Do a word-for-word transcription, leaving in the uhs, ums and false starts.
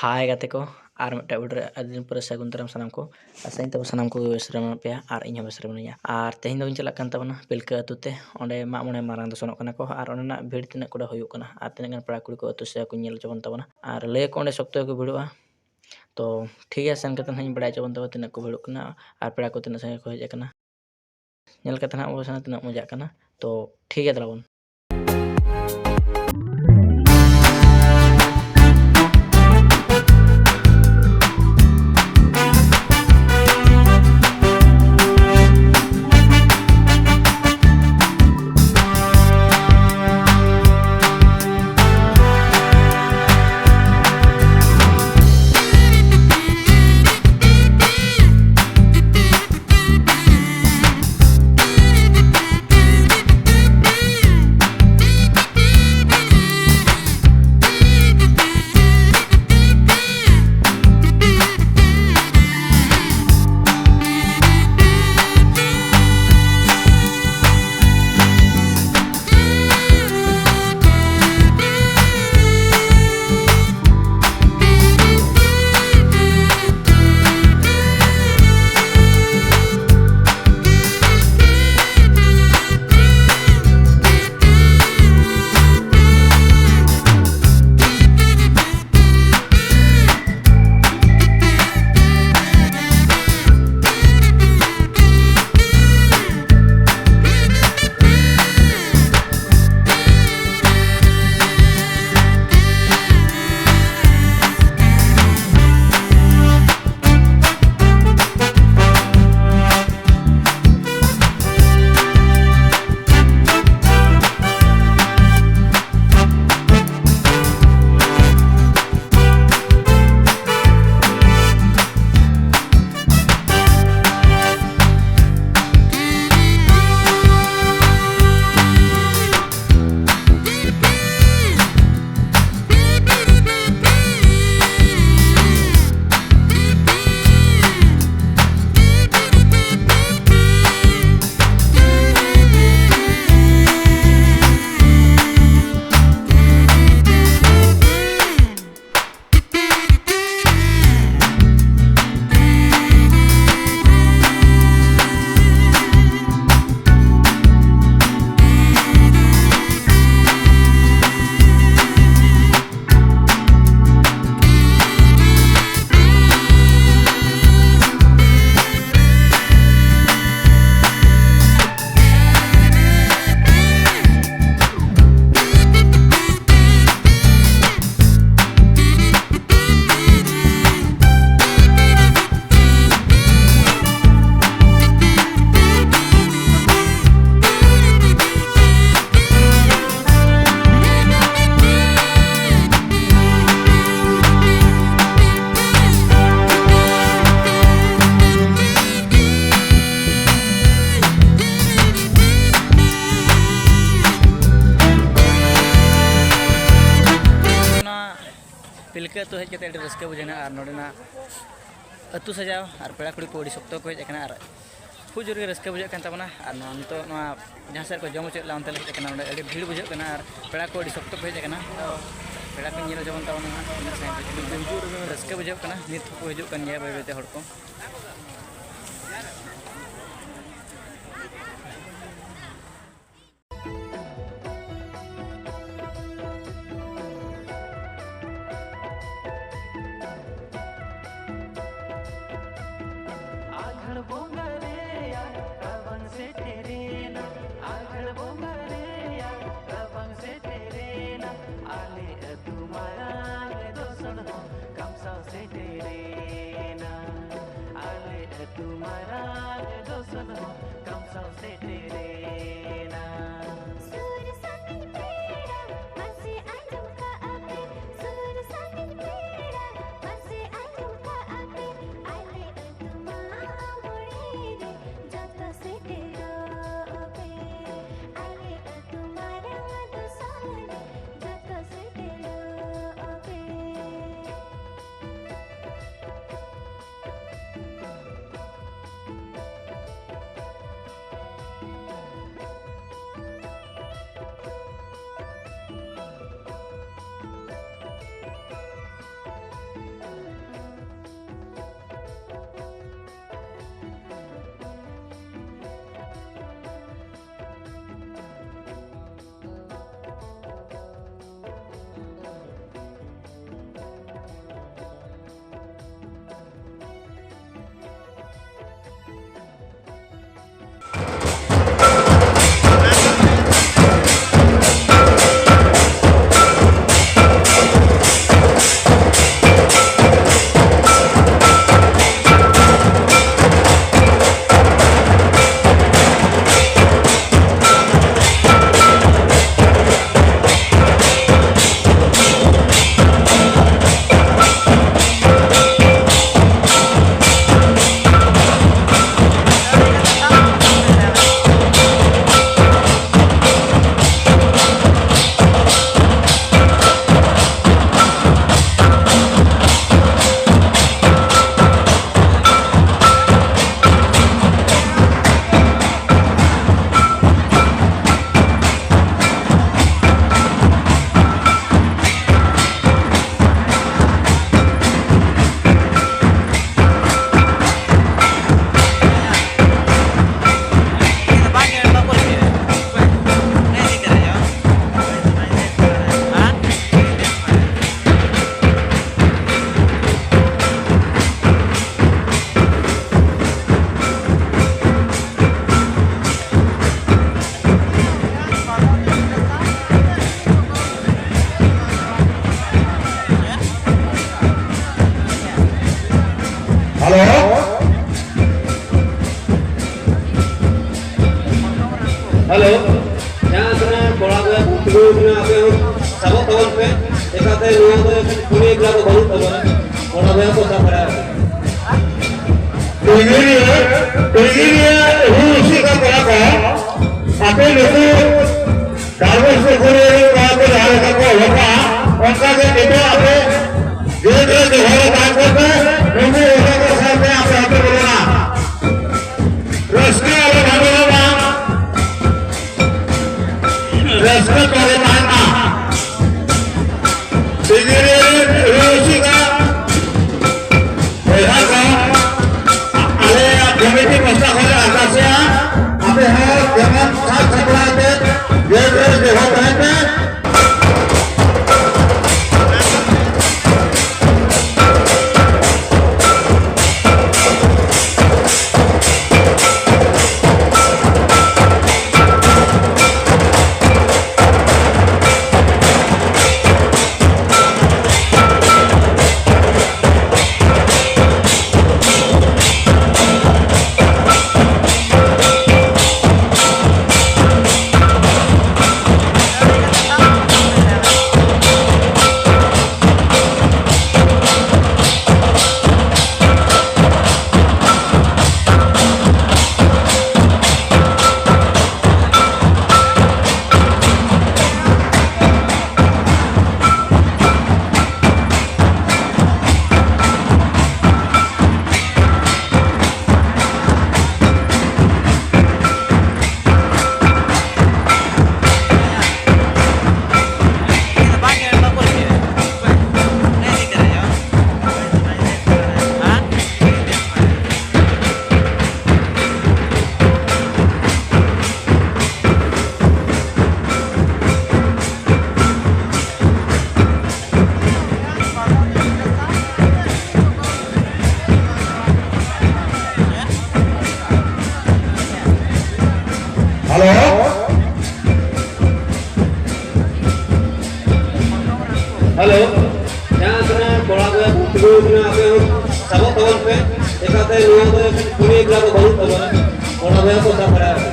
ᱦᱟᱭ ᱜᱟᱛᱮ ᱠᱚ, ᱟᱨ ᱢᱤᱫᱴᱟᱝ ᱵᱷᱤᱰᱤᱭᱳ ᱨᱮ ᱟᱹᱰᱤ ᱫᱤᱱ ᱯᱚᱨᱮ ᱥᱟᱹᱜᱩᱱ ᱫᱟᱨᱟᱢ ᱥᱟᱱᱟᱢ ᱠᱚ᱾ ᱟᱥᱟᱧ ᱛᱟᱵᱚ ᱥᱟᱱᱟᱢ ᱠᱚᱜᱮ ᱵᱮᱥ ᱨᱮ ᱢᱮᱱᱟᱜ ᱯᱮᱭᱟ ᱟᱨ ᱤᱧ ᱦᱚᱸ ᱵᱮᱥ ᱨᱮ ᱢᱮᱱᱟᱹᱧᱟ᱾ ᱟᱨ ᱛᱮᱦᱮᱧ ᱫᱚᱵᱚᱱ ᱪᱟᱞᱟᱜ ᱠᱟᱱ ᱛᱟᱵᱚᱱᱟ ᱯᱤᱞᱠᱟᱹ ᱟᱹᱛᱩ ᱛᱮ, ᱚᱸᱰᱮ ᱢᱟᱜ ᱢᱚᱬᱮ ᱢᱟᱨᱟᱝ ᱫᱚ ᱥᱮᱱᱚᱜ ᱠᱟᱱᱟ ᱠᱚ ᱟᱨ ᱚᱸᱰᱮᱱᱟᱜ ᱵᱷᱤᱲ ᱛᱤᱱᱟᱹᱜ ᱠᱚᱲᱟ ᱦᱩᱭᱩᱜ ᱠᱟᱱᱟ ᱟᱨ ᱛᱤᱱᱟᱹᱜ ᱜᱟᱱ ᱯᱮᱲᱟ ᱠᱩᱲᱤ ᱠᱚ ᱟᱹᱛᱩ ᱥᱮᱫ ᱠᱚ ᱧᱮᱞ ᱦᱚᱪᱚ ᱵᱚᱱ ᱛᱟᱵᱚᱱᱟ᱾ ᱟᱨ ᱞᱟᱹᱭ ᱟᱠᱚ ᱚᱸᱰᱮ ᱥᱚᱠᱛᱚ ᱜᱮᱠᱚ ᱵᱷᱤᱲᱚᱜᱼᱟ᱾ ᱛᱚ ᱴᱷᱤᱠ ᱜᱮᱭᱟ, ᱥᱮᱱ ᱠᱟᱛᱮ ᱱᱟᱦᱟᱜ ᱤᱧ ᱵᱟᱲᱟᱭ ᱦᱚᱪᱚ ᱵᱚᱱ ᱛᱟᱵᱚᱱᱟ ᱛᱤᱱᱟᱹᱜ ᱠᱚ ᱵᱷᱤᱲᱚᱜ ᱠᱟᱱᱟ ᱟᱨ ᱯᱮᱲᱟ ᱠᱚ ᱛᱤᱱᱟᱹᱜ ᱥᱟᱸᱜᱮ ᱠᱚ ᱦᱮᱡ ᱟᱠᱟᱱᱟ᱾ ᱧᱮᱞ ᱠᱟᱛᱮ ᱱᱟᱦᱟᱜ ᱵᱚᱱ ᱥᱮᱱᱟ ᱛᱤᱱᱟᱹᱜ ᱢᱚᱡᱟᱜ ᱠᱟᱱᱟ᱾ ᱛᱚ ᱴᱷᱤᱠ ᱜᱮᱭᱟ, ᱫᱮᱞᱟ ᱵᱚᱱ᱾ ᱛᱤᱞᱠᱟᱹ ᱟᱹᱛᱩ ᱦᱮᱡ ᱠᱟᱛᱮ ᱟᱹᱰᱤ ᱨᱟᱹᱥᱠᱟᱹ ᱵᱩᱡᱷᱟᱹᱣ ᱮᱱᱟ, ᱟᱨ ᱱᱚᱰᱮᱱᱟᱜ ᱟᱹᱛᱩ ᱥᱟᱡᱟᱣ ᱟᱨ ᱯᱮᱲᱟ ᱠᱩᱲᱤ ᱠᱚ ᱟᱹᱰᱤ ᱥᱚᱠᱛᱚ ᱠᱚ ᱦᱮᱡ ᱟᱠᱟᱱᱟ, ᱟᱨ ᱠᱷᱩᱵ ᱡᱳᱨ ᱜᱮ ᱨᱟᱹᱥᱠᱟᱹ ᱵᱩᱡᱷᱟᱹᱜ ᱠᱟᱱ ᱛᱟᱵᱚᱱᱟ᱾ ᱟᱨ ᱱᱚᱣᱟ ᱱᱤᱛᱚᱜ ᱱᱚᱣᱟ ᱡᱟᱦᱟᱸ ᱥᱮᱫ ᱠᱚ ᱡᱚᱢ ᱦᱚᱪᱚᱭᱮᱫ ᱞᱮᱭᱟ, ᱚᱱᱛᱮ ᱞᱮ ᱦᱮᱡ ᱟᱠᱟᱱᱟ᱾ ᱱᱚᱰᱮ ᱟᱹᱰᱤ ᱵᱷᱤᱲ ᱵᱩᱡᱷᱟᱹᱜ ᱠᱟᱱᱟ, ᱟᱨ ᱯᱮᱲᱟ ᱠᱚ ᱟᱹᱰᱤ ᱥᱚᱠᱛᱚ ᱠᱚ ᱦᱮᱡ ᱟᱠᱟᱱᱟ᱾ ᱯᱮᱲᱟ ᱠᱚ ᱧᱮᱞ ᱦᱚᱪᱚ ᱵᱚᱱ ᱛᱟᱵᱚᱱᱟ ᱦᱟᱸᱜ, ᱛᱤᱱᱟᱹᱜ ᱥᱟᱺᱜᱤᱧ ᱠᱚ ᱦᱤᱡᱩᱜ ᱠᱟᱱᱟ᱾ ᱨᱟᱹᱥᱠᱟᱹ ᱵᱩᱡᱷᱟᱹᱜ ᱠᱟᱱᱟ, ᱱᱤᱛ ᱦᱚᱸᱠᱚ ᱦᱤᱡᱩᱜ ᱠᱟᱱ ᱜᱮᱭᱟ ᱵᱟᱹᱭ ᱵᱟᱹᱭᱛᱮ ᱦᱚᱲ ᱠᱚ᱾ ᱟᱜᱷᱟᱬ ᱵᱚᱸᱜᱟ ᱨᱮᱭᱟᱜ ᱨᱟᱵᱟᱝ ᱥᱮᱴᱮᱨᱮᱱᱟ, ᱟᱜᱷᱟᱬ ᱵᱚᱸᱜᱟ ᱨᱮᱭᱟᱜ ᱨᱟᱵᱟᱝ ᱥᱮᱴᱮᱨᱮᱱᱟ, ᱟᱞᱮ ᱟᱹᱛᱩ ᱢᱟᱨᱟᱝ ᱫᱚᱥᱚᱱ ᱦᱚᱸ ᱠᱟᱢᱥᱟᱣ ᱥᱮᱴᱮᱨᱮᱱᱟ, ᱟᱞᱮ ᱱᱚᱣᱟ ᱫᱚ ᱮᱠᱷᱮᱱ ᱠᱩᱲᱤ ᱮᱠᱞᱟ ᱫᱚ ᱵᱟᱹᱱᱩᱜ ᱛᱟᱵᱚᱱᱟ, ᱠᱚᱲᱟ ᱵᱚᱭᱦᱟ ᱠᱚ ᱥᱟᱵ ᱵᱟᱲᱟ ᱟᱠᱟᱫᱟ᱾ ᱯᱤᱲᱦᱤ ᱨᱮ, ᱯᱤᱲᱦᱤ ᱨᱮ ᱨᱩ ᱨᱩᱥᱤᱠᱟ ᱠᱚᱲᱟ ᱠᱚ, ᱟᱯᱮ ᱱᱩᱠᱩ ᱜᱟᱨᱵᱮᱥ ᱯᱩᱠᱷᱩᱨᱤ ᱨᱮᱱ ᱠᱚᱲᱟ ᱠᱚ ᱡᱟᱦᱟᱸ ᱞᱮᱠᱟ ᱠᱚ ᱚᱞᱚᱜᱼᱟ, ᱚᱱᱠᱟ ᱜᱮ ᱱᱤᱛᱚᱜ ᱟᱯᱮ ᱡᱟᱹᱛ ᱨᱮ ᱡᱚᱦᱚᱨ ᱛᱟᱦᱮᱸ ᱠᱚᱯᱮ, ᱱᱩᱠᱩ ᱚᱞᱚᱜ ᱠᱚ ᱥᱟᱶᱛᱮ ᱟᱯᱮ ᱦᱚᱸᱯᱮ ᱵᱚᱞᱚᱱᱟ᱾ ᱨᱟᱹᱥᱠᱟᱹ ᱟᱞᱚ ᱵᱷᱟᱸᱰᱚᱜ ᱢᱟ, ᱨᱟᱹᱥᱠᱟᱹ ᱛᱟᱞᱮ ᱛᱟᱦᱮᱱ ᱢᱟ᱾ ᱥᱤᱸᱜᱤᱨᱤ ᱨᱩᱥᱤᱠᱟ ᱵᱚᱭᱦᱟ ᱠᱚ, ᱟᱞᱮᱭᱟᱜ ᱠᱚᱢᱤᱴᱤ ᱯᱟᱥᱴᱟ ᱠᱷᱚᱱ ᱞᱮ ᱟᱨᱫᱟᱥᱮᱜᱼᱟ, ᱟᱯᱮ ᱦᱚᱸ ᱡᱮᱢᱚᱱ ᱥᱟᱡᱽ ᱥᱟᱯᱲᱟᱣ ᱛᱮ ᱜᱮᱴ ᱨᱮ ᱡᱚᱦᱚᱨ ᱛᱟᱦᱮᱱ ᱯᱮ᱾ Hello? Hello? ᱡᱟᱦᱟᱸ ᱛᱤᱱᱟᱹᱜ ᱠᱚᱲᱟ ᱠᱚ ᱛᱤᱸᱜᱩ ᱟᱠᱟᱱᱟ, ᱟᱯᱮ ᱦᱚᱸ ᱥᱟᱵᱚᱜ ᱛᱟᱵᱚᱱ ᱯᱮ᱾ ᱪᱮᱠᱟᱛᱮ ᱱᱚᱣᱟ ᱫᱚ ᱠᱩᱲᱤ ᱮᱠᱞᱟ ᱫᱚ ᱵᱟᱹᱱᱩᱜ ᱛᱟᱵᱚᱱᱟ, ᱠᱚᱲᱟ ᱵᱚᱭᱦᱟ ᱠᱚ ᱥᱟᱵ ᱵᱟᱲᱟ ᱟᱠᱟᱱᱟ᱾